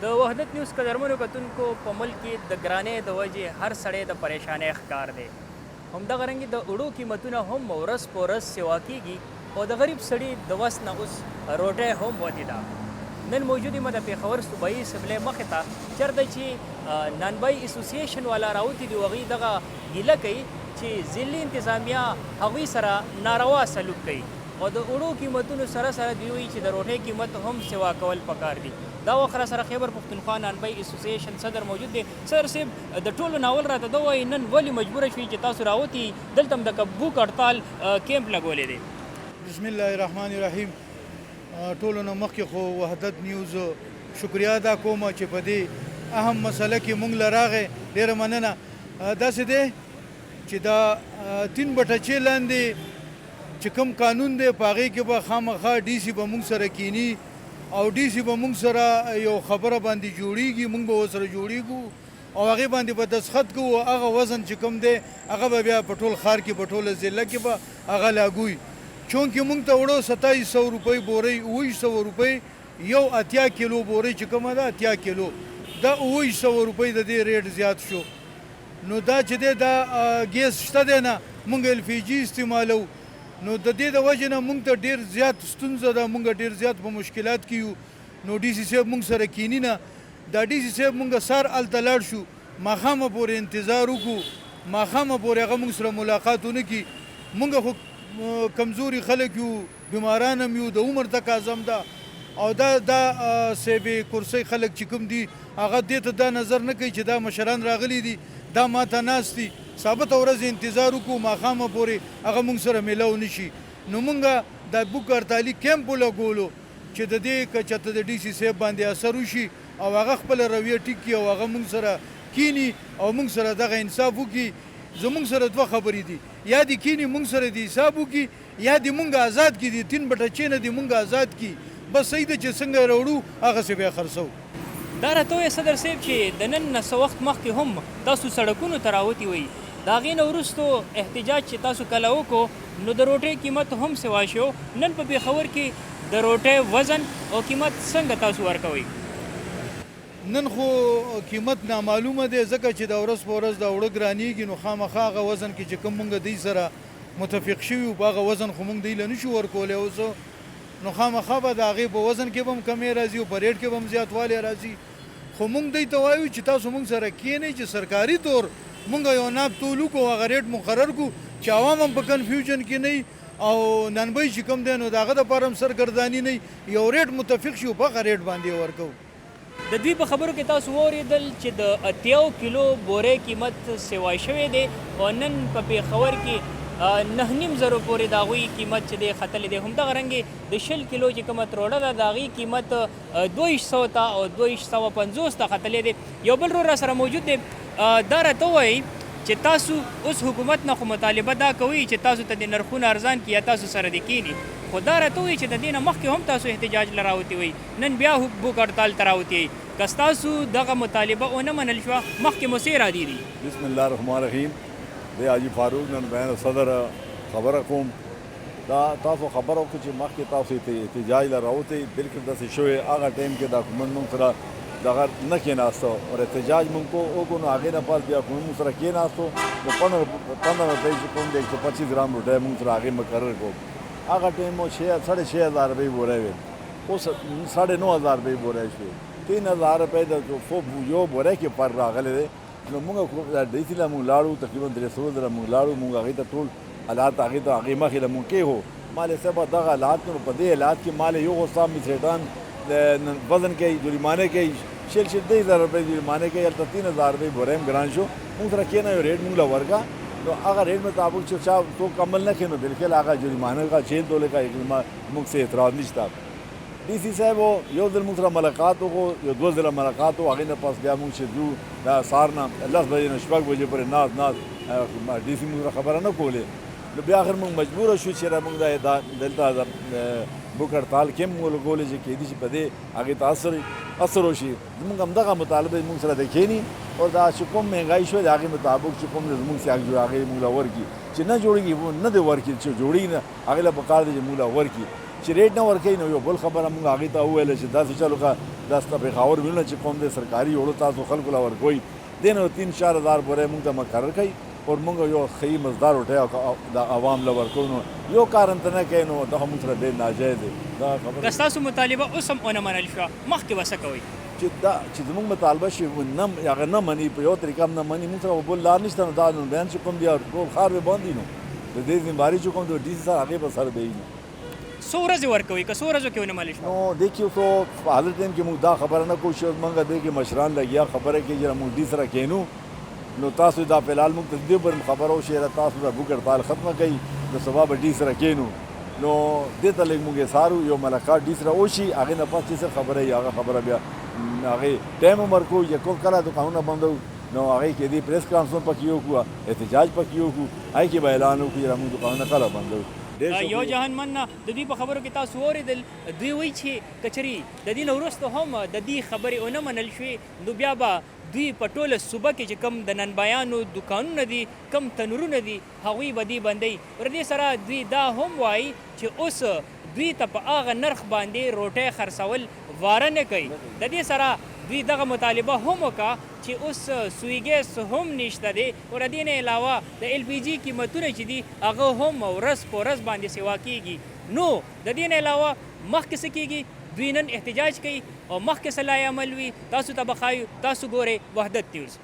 د وحدت نیوز قدرمنو کتونکو، په ملک کې د ګرانۍ د وجې هر سړی د پریشانۍ ښکار دی. همدغه رنګ د اوړو قیمتونه هم ورځ په ورځ سوا کیږي او د غریب سړي د وس نه اوس روټۍ هم وتې ده. نن موجود یم د پېښور صوبایي اسمبلۍ مخې ته، چېرته چې نانبای اسوسییشن والا راوتي دي او هغوی دغه ګیله کوي چې ضلعي انتظامیه هغوی سره ناروا سلوک کوي او د اوړو قیمتونو سره سره دوی وایي چې د روټۍ قیمت هم سوا کول پکار دي. دا وخت راسره خیبر پښتونخوا نانبای اسوسییشن صدر موجود دی. صدر صاحب، د ټولو نه اول راته دا ووایئ، نن ولې مجبور شوئ چې تاسو راوتي یئ، دلته هم د بوک هړتال کیمپ لګولی دی؟ بسم الله الرحمن الرحیم. ټولو نه مخکې خو وحدت نیوز شکریا ادا کوم چې په دې اهم مسله کې مونږ له راغی، ډیره مننه. داسې دی چې دا تین بټچې لاندې چې کوم قانون دی، په هغې کې به خامخا ډي سي به مونږ سره کینی او ډي سي به مونږ سره یو خبره باندې جوړیږي، مونږ به ورسره جوړیږو او هغې باندې به دستخط کوو. هغه وزن چې کوم دی، هغه به بیا په ټول ښار کې، په ټوله ضلع کې به هغه لاګو وي. چونکې مونږ ته اوړه 2700 روپۍ بورۍ، 2700 روپۍ یو 80 کیلو بورۍ چې کومه ده، 80 کیلو دا 2700 روپۍ د دې ریټ زیات شو. نو دا چې دی، دا ګیس شته دی نه، مونږ ایل پي جي استعمالوو، نو د دې د وجې نه مونږ ته ډیر زیات ستونزه ده، مونږ ډیر زیات په مشکلات کې یو. نو ډي سي صاحب مونږ سره کینی نه. دا ډي سي صاحب مونږ سهار هلته لاړ شو، ماښامه پورې انتظار وکړو، ماښامه پورې هغه مونږ سره ملاقات ونه کړي. مونږ خو کمزوري خلک یو، بیماران هم یو، د عمر تقاضا هم ده او دا صاحب کرسۍ خلک چې کوم دي، هغه دې ته دا نظر نه کوي چې دا مشران راغلي دي، دا ماته ناست دي. ثابته ورځ انتظار وکړو، ماښامه پورې هغه مونږ سره میلاو نشي، نو مونږ دا بوک هړتالي کیمپ ولګولو چې د دې که چېرته د ډي سي صاحب باندې اثر وشي او هغه خپله رویه ټیک کړي او هغه مونږ سره کینی او مونږ سره دغه انصاف وکړي. زمونږ سره دوه خبرې دي: یا دې کینی، مونږ سره دې حساب وکړي، یا دې مونږ آزاد کړي، دې تین بټچې نه دې مونږ آزاد کړي. بس صحیح ده، چې څنګه یې راوړو هغسې به یې خرڅوو. دا راته ووایه صدر صاحب چې د نن نه څه وخت مخکې هم تاسو سړکونو ته راوتي وئ، د هغې نه وروسته احتجاج چې تاسو کله وکړو، نو د روټۍ قیمت هم سوا شو. نن په پېښور کې د روټۍ وزن او قیمت څنګه تاسو ورکوئ؟ نن خو قیمت نامعلومه دی، ځکه چې د ورځ په ورځ دا اوړه ګرانیږي، نو خامخا هغه وزن کې چې کوم مونږ دوی سره متفق شوي وو، په هغه وزن خو مونږ دوی له نشو ورکولی اوس. نو خامخا به د هغې په وزن کې به هم کمی راځي او په ریټ کې به هم زیاتوالی راځي. خو مونږ دوی ته وایو چې تاسو مونږ سره کینئ چې سرکاري طور مونږ یو ناپ تول وکړو او هغه ریټ مقرر کړو چې عوام هم په کنفیوژن کې نه او نانبای چې کوم دی، نو د هغه دپاره هم سرګرداني نه. یو ریټ متفق شي او په هغه ریټ باندې یې ورکوو. د دوی په خبرو کې تاسو واورېدل چې د 80 کیلو بورې قیمت سیوا شوی دی او نن په پېښور کې 9,500 پورې د هغوی قیمت چې دی ختلی دی. همدغه رنګې د 20 کیلو چې کومه تروړه ده، د هغې قیمت 2200 ته او 2250 ته ختلی دی. یو بل ورور راسره موجود دی. دا راته ووایئ چې تاسو اوس حکومت نه خو مطالبه دا کوئ چې تاسو ته د نرخونه ارزان کړي یا تاسو سره دې کیني، خو دا راته ووایئ چې د دې نه مخکې هم تاسو احتجاج له راوتي وئ، نن بیا بوک هړتال ته راوتي یئ، که ستاسو دغه مطالبه ونه منل شوه، مخکې مو څه ارادې دي؟ بسم الله الرحمن الرحیم. د حاجي فاروق نن بیان صدر خبره کوم. دا تاسو خبره وکړه چې مخکې تاسو احتجاج له راوتئ، بالکل داسې شوی. هغه ټایم کې د حکومت مونږ سره دغه نه کېناسته او احتجاج مونږ کو وکړو، نو هغې نه پس بیا حکومت مونږ سره کېناستو، نو 15 روپۍ چې کوم د 125 ګرام روټۍ مونږ سره هغې مقرر کړو. هغه ټایم مو 6500 روپۍ بورۍ وې، اوس 9500 روپۍ بورۍ شوې. 3000 روپۍ د یو بورۍ کې فرق راغلی دی. نو موږ ډي سي له موږ لاړو، تقریبا 300 زره موږ لاړو. موږ هغې ته ټول حالات هغې ته هغې مخې له موږ کېښو. مالې صاحب، دغه حالات، نو په دې حالات کې مالې یو خو ستا مسریټان وزن کوي، جریمانه کوي، شل شل 30,000 روپۍ جریمانه کوي. هلته 3000 روپۍ بورۍ هم ګران شو. موږ سره کښېنه، یو ریټ موږ له ورکړه. نو هغه ریټ مطابق چې چا څوک عمل نه کوي، نو بالکل هغه جریمانه کا چیل تولې کا، موږ څه اعتراض نشته. ډي سي صاحب یو ځل موږ سره ملاقات وکړو، یو دوه ځله ملاقات وکړو. هغې نه پس بیا موږ چې ځو، دا سهار نه 10 بجې نه 6 بجې پورې ناست ناست، ډي سي موږ سره خبره نه کولې. نو بیا آخر موږ مجبور شو چې موږ دا دلته بوک هړتال کې موږ لګولې چې کېدای شي په دې هغې ته اثر وشي. زموږ همدغه مطالبه، موږ سره د کښېني او دا چې کوم مهنګایي شوې، د هغې مطابق چې کوم زموږ سیاق جوړ، هغې موږ له ورکړي. چې نه جوړېږي، نه دې ورکړي، چې جوړېږي نه، هغې له پکار دی چې موږ له ورکړي. چې ریټ نه ورکوي، نو یو بل خبره. موږ هغې ته وویل چې داسې چلو که دا ستا پېښور ملونه چې کوم دی سرکاري اوړه تاسو خلکو له ورکوئ دې نه 3-4 هزار بورې مونږ ته مقرر کړئ او مونږ یو ښه مزدار روټۍ د عوام له ورکوو. نو یو کار هم ته نه کوې، نو دا خو مونږ سره ډېر ناجایز دی دا خبره. که ستاسو مطالبه اوس هم ونه منل شوه، مخکې به څه کوئ؟ چې دا چې زمونږ مطالبه شي نه هغه نه مني، په یو طریقه هم نه مني، مونږ سره بل لار نشته. نو دا نو بیان چې کوم دی، ټول ښار به بند نو د دې ذمہواري چې کوم د ډي سي سره هغې به سر به وي. څو ورځې ورکوي که څو ورځو کې ونه منل شوه؟ نو دې کې خو په حاضر ټایم کې موږ دا خبره نه کوو چې موږ دې کې مشران لګیا خبره کوي چې موږ ډي سره کینو. نو تاسو دا فلحال موږ ته دې پر خبره وشي، تاسو دا بوک هړتال ختمه کړئ، نو سبا به ډي سره کینو. نو دې ته لږ موږ سارو یو ملاقات ډي سره وشي، هغې نه پس چې څه خبره یې هغه خبره بیا هغې ټایم هم ورکوو چې کوم کله دکانونه بندو. نو هغې کې دې پریس کانفرنس پکې وکړو، احتجاج پکې وکړو، هغې کې به اعلان وکړو چې موږ دکانونه کله بندو. یو جهان مننه. د دوی په خبرو کې تاسو واورېدل، دوی وایي چې که چېرې د دې نه وروسته هم د دې خبرې ونه منل شوې، نو بیا به دوی په ټوله صوبه کې چې کوم د ننبایانو دکانونه دي، کوم تنورونه دي، هغوی به دوی بندوي. پر دې سره دوی دا هم وایي چې اوس دوی ته په هغه نرخ باندې روټۍ خرڅول واره نه کوي. د دې سره دوی دغه مطالبه هم وکړه چې اوس سوی ګیس هم نشته دی او د دې نه علاوه د ایل پي جي قیمتونه چې دي، هغه هم ورځ په ورځ باندې سیوا کیږي. نو د دې نه علاوه مخکې څه کیږي، دوی نن احتجاج کوي او مخکې څه لایحه عمل وي، تاسو ته به ښایو. تاسو ګورئ وحدت نیوز.